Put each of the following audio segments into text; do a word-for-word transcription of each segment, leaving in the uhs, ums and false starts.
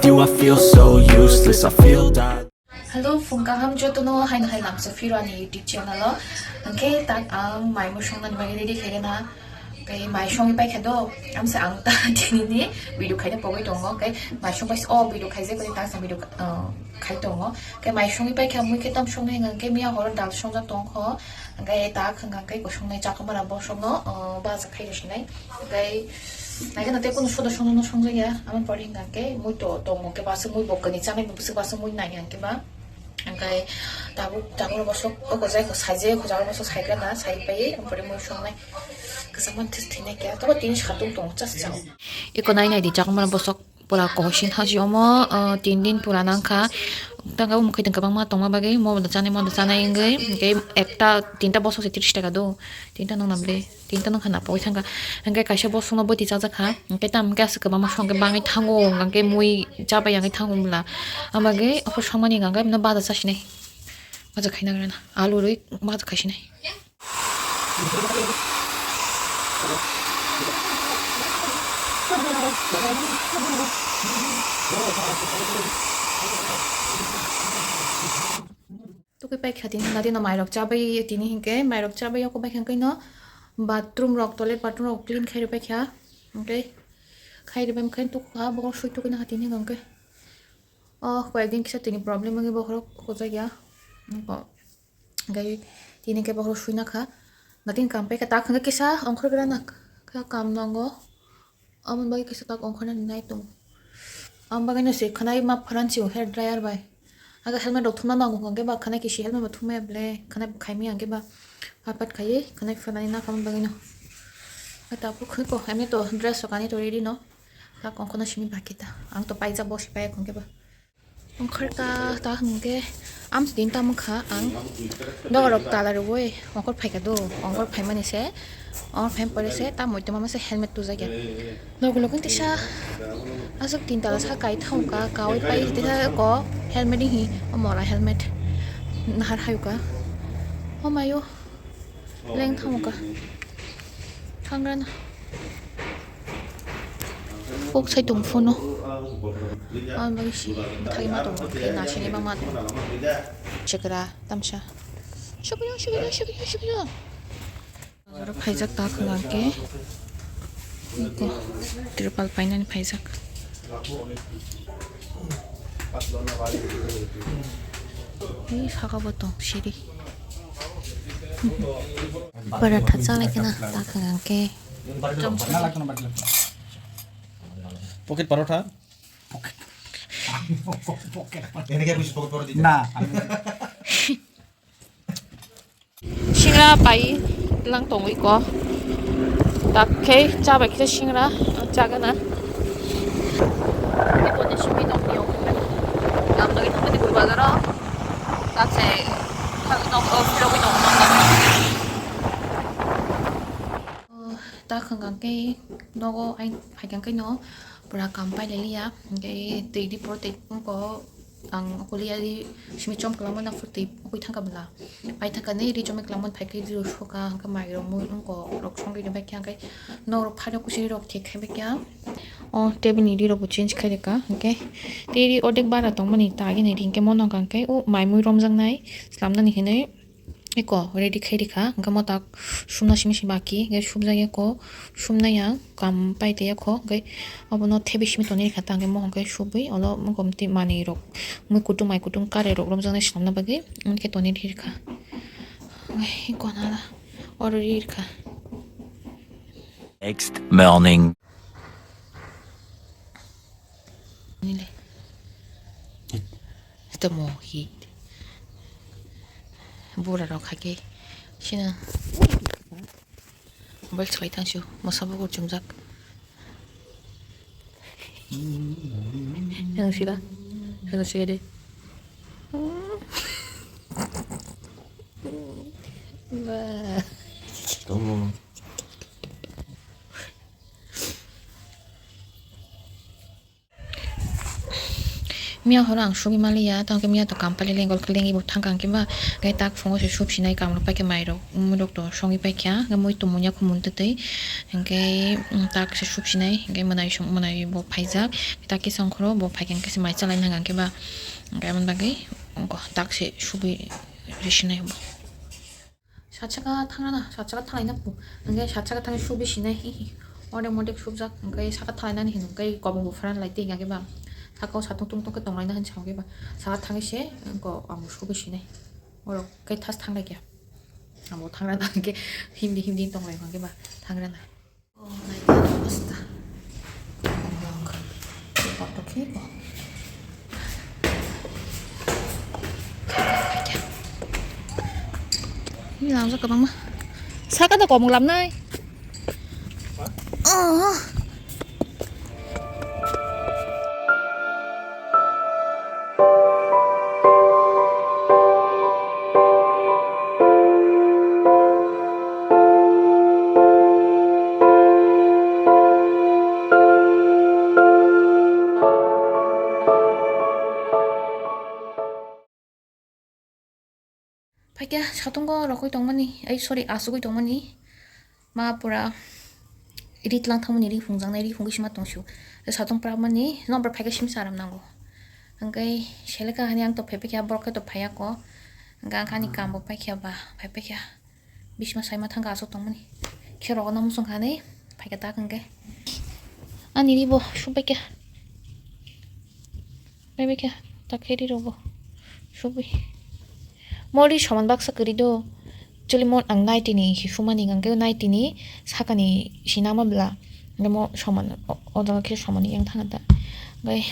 Do I feel so useless? I feel that. Hello, phung kaham jotono haino hai lamsa phiro ani YouTube channel o. Hwnkhe tak ang mai mui songnani bagwi ready khaigana. Tei mai songwi paikha do, amsa ang ta dinini video khaina pogwi tongo. Hwnkhe mai song paisa o video khaijak bai tak sa video, uh, khai tongo. Hwnkhe mai songwi paikha mui khe tam songnai hwnkhe miya horo dal songjak tongkho. Hwnkhe tak hwnkha khe kosongnai chakwmara bosongno, uh, baja khai rwsinai. Hwnkhe naikhe na tei kunu soda sono no songjak ya. Amo pore hwnkha khe mui to tongo khe basa mui bo kani chanai bo bwswk basa mui nai hwnkhe ba. Hwnkhe tabuk tabuk bosok o gojai ko saijak ko jaga bosok saigra na sai pai amo pore mui songnai. Kwchangma this thwinai khe tobo tini satung tongo chas chao. Eko nai nai di chakwmara bosok. Pura kohsin haji omo, uh, tin din pura nangkha. Tangka omo khaitang kwbangma tongma bagwi, mo da chanai, mo da chanai wngwi, hwnkhe ekta, tinta bosok se tris taka do. Tinta nung namle, tinta nung khana pogwi thangkha. Hwnkhe kaisa bosokno bwtwi chajakha. Hwnkhe tamo hwnkhe aswk kwbangma songkhe bangwi thango, hwnkhe mui chabai yangwi thango bwla. Amo bagwi ophor songmani hwnkhe no baja chasinai. Baja khaina gana. Alu rwi baja khaisinai. Tukui paikha tini, nadi no mairok chabai tini hinkhe, mairok chabai yoko baikha hinkhe no bathroom rok, toilet bathroom rok clean khai rw baikha. Hinkhe khai rw bai hinkhe tukha, bokhorok sui tukui nakha tini hinkhe. Oh, koyek din kisa tini problem wngwi bokhorok hukujakya. Hinkhe tini khe bokhorok suina kha. Natin kam paikha tak hwnkhe kisa ongkhorgra na kha kam nango. Aboni bagwi kisa tak ongkhornani nai tongo. Aboni bagwino se khwnai ma pharan sio hair dryer bai. Aga helmet rok thumna nango hwnkhe ba khwnai kisi helmet bo thumya ble khwnai bo khaimya hwnkhe ba pat pat khaiwi khwnai phwnani nakha aboni bagwino. Tabuk khwiko hamya to dress rok ani to ready no. Tak ongkhorna simi bakita. Ang to paijak bo se paiya hwnkhe ba. Ongkhorka ta hwnkhe, am din tamo kha ang. Dogarok tala rwui ongkhor phaika do, ongkhor phaimani se, ongkhor phaima pore se, ta muitu mama se helmet tujakya. Logo logo tisa, aswk tin tala sa kai thangka, kaui pai tisa ko helmet hi, o mora helmet. Nahar hayuka. O mayo. Leng thango ka. Thangrana. Kok sai tong phone no. Ang bai si. Thai ma tong. Khe na sini ma ma tong. Chekra tamsa. Shukriya, shukriya, shukriya, shukriya. Aro phaijak ta khwna ke. Iko tripal painani phaijak. Ni saka bo tong siri. Paratha chalai khna ta khwna ke. Pocket parotha? Pocket. Pocket parotha. Ini kayak pocket parotha. Nah. Singra pai lang tongwi ko. Tak khe cha bai khe singra chagana. Iko ni simi tong ni ok. Lam dagi thang ni bazar o. Tak se thang nok o phirogwi tong. Oh, ta khwngkang khe nogo ai phaikang khe no pura kam pailai liya, hwnkhe twi di pore tei wngkha ang okoliya di simi chom kwlangma nang phuru twi okwi thangkha bwla. Pai thangkha nini ri chomwi kwlangma phai khe di rw sukha, hwnkhe mai rok mui wngkha rok songwi rw bai khe, hwnkhe nok rok phari kuchuri rok thik khai bai khe o table ni ri rok bo change khai rwkha, hwnkhe tei ri ordek bara tongmani ta agini ri hwnkhe mono hwnkha hwnkhe o mai mui romjaknai swlamnani hinwi. Eko ready khai rikha, hwnkhe motak sumna simi se baki, hwnkhe subjak ya ko, sumna ya kam pai tei ya kho, hwnkhe obono thebwi simi tonwi rikha, ta hwnkhe mohon khe subwi olo mokomtwi manwi rok, mui kutung mai kutung kare rok romjaknai swnamna bagwi, hwnkhe tonwi rikha. Hwnkhe eko nala oro ri rikha. Next morning. Nile. Ito mo hi. Bura rok hake. Sina. Mobile swlai tang sio. Mosa bo chumjak. Yang sila. Yang sila de. Ba. Tomo. Miya horo ang sugwi manliya, tamo khe miya to kam pailai lengol khe lengwi bo thangkha, hwnkhe ba hwnkhe tak phungo se sub sinai, kamrok paikhe mairok, umrok to songwi paikha, hwnkhe mui tumung ya khumun twtwi, hwnkhe, mm, tak se sub sinai, hwnkhe mwnai song, mwnai bo phaijak, tak kisa ongkhoro bo phaikha, hwnkhe se mai chalaina hwnkha, hwnkhe ba, hwnkhe aboni bagwi, ongko tak se sugwi risinai bo. Sat saka thangrana, sat saka thanglaina po. Hwnkhe sat saka thangwi sub bisinai, hi, hi. Modek modek subjak, hwnkhe saka thanglainani hino, hwnkhe kobong bo pharan lai tei hwnkhe ba. Saka o satung tung tung khe tonglaina hinwi sa hwnkhe ba. Saka thangwi se, wngko ang sub bisinai. Borok khe thas thanglai khe. Amo thangrana hwnkhe himdi himdi tonglai hwnkhe ba thangrana. Oh, naikha bwsta. Kotok khe bo. Ini lamjak kwbangma. Saka da komung lamnai. Oh. Phaikhe satungo rokoi tongmani, ai, sorry, asugwi tongmani. Ma pura ri tlang thangmani, ri phungjaknai, ri phungwi sima tongsio. Tei satung prapmani, number phaikhe simsa aram nango. Hwnkhe seleka hani ang to phaipaikha, borok khe to phaiya ko. Hwnkhe ang ani kambo paikha ba, phaipaikha. Bisma saima thangkha aswk tongmani. Khe rogo nang muchung kha hinwi phaikha tak hwnkhe. Ani ribo subaikha. Phaibaikha tak khe ri rogo. Subui. Mo ri soman baksa kwrwi do. Actually mo ang naitini hi sumani hwnkhe naitini sakani sinama bla. Hwnkhe mo soman o, o jaga khe soman yang thangkha ta. Hwnkhe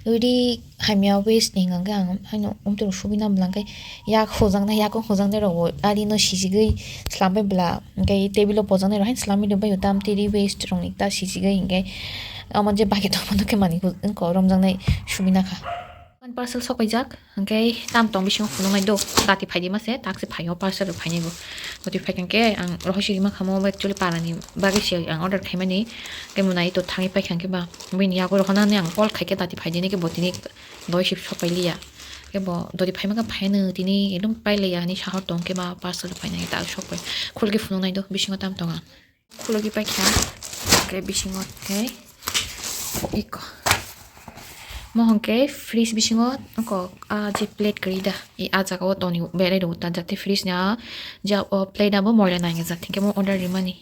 Ri hamya waste ni hwnkha khe ang haino umtwi rok subina bwla hwnkhe yak hujaknai, yakung hujaknai rok bo ari no sijigwi slambai bwla, hwnkhe table o bojaknai rok haino slamwi rwbaio, tamtwi ri waste rok ni ta sijigwi hwnkhe omo je bucket o bono khe manwi wngkha romjaknai subina kha. Parcel sok paijak. Hwnkhe tam tong bisingo phunuknai do, dati phaidi mase, tak se phaio, parcel rok phainai bo. Dati phaikha hwnkhe ang rohor si rima kha mo, actually parani bagwi se ang order khaimani, hwnkhe mwnai to thangwi paikha hwnkhe ba, bini yago rohornani ang call khaikhe dati phaidi hwnkhe bo tini doi sip sok pailiya. Hwnkhe bo dati phaima khe phaino tini ekdom pailiya hinwi sahor tong hwnkhe ba parcel rok phainai tak sok pai. Khulukhe phunuknai do, bisingo tam tongo. Khulugwi paikha, hwnkhe bisingo khe iko. Mo hwnkhe fridge bisingo iko, ah, je plate kwrwi da, i ah jaga o toni berai rw ta, jate fridge ni ah, ja, o plate abo moila nang ya jate, hwnkhe mo order rimani.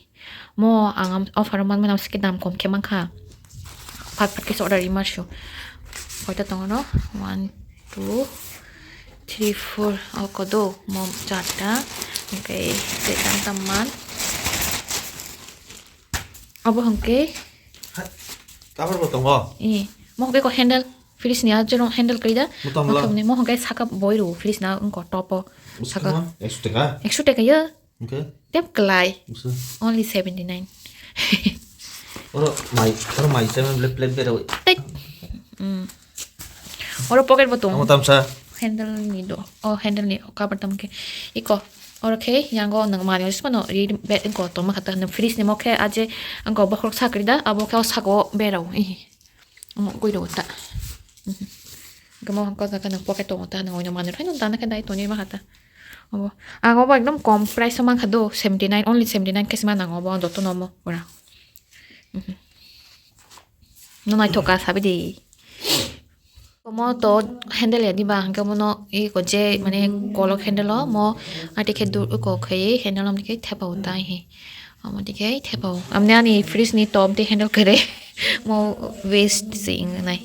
Mo ang am offer o manmani amo se khe dam kom khe mankha. Phat phat khe se order rima sio. Koita tongo no? One, two, three, four, o kodo, mo charta, hwnkhe tei tang tang man. Obo hwnkhe Hai, cover bo tongo? Eh, mo hwnkhe ko handle, fridge ni a jorong handle kwrwi da. Mo tamo la? Mo hwnkhe saka boi rw fridge na wngko top o. Saka. Ekso taka? Ekso taka yo. Hwnkhe? Tep kwlai. Busa. Only seventy nine. Oro mai, oro mai chama bele plate bera. Tei. Mm. Oro pocket bo tong. Amo tamsa. Handle ni do. Oh, handle ni cover tam khe. Iko. Oro khe yango nang mani ori sima no ri be ko toma khata no fridge ni mo khe aje ang ko bokhorok sakri da abo khe o sako berao. Ih. Omo gwi rw ta. Mhm. Gamo ko ta ka no pocket tongo ta no oino manwi phai no dana khe dai toni ma khata. Obo. Ang obo ekdom kom price o mankha do, seventy nine, only seventy nine khe se ma nango obo dotono omo pura. Mhm. No naithoka sabi di. Omo to handle ya diba hwnkhe omo no iko je mane kolok handle o mo ati khe dur ko khe handle om dikhe thepa o tai he. Omo dikhe thepa o. Amni ani fridge ni top de handle kere mo waste se ing nai.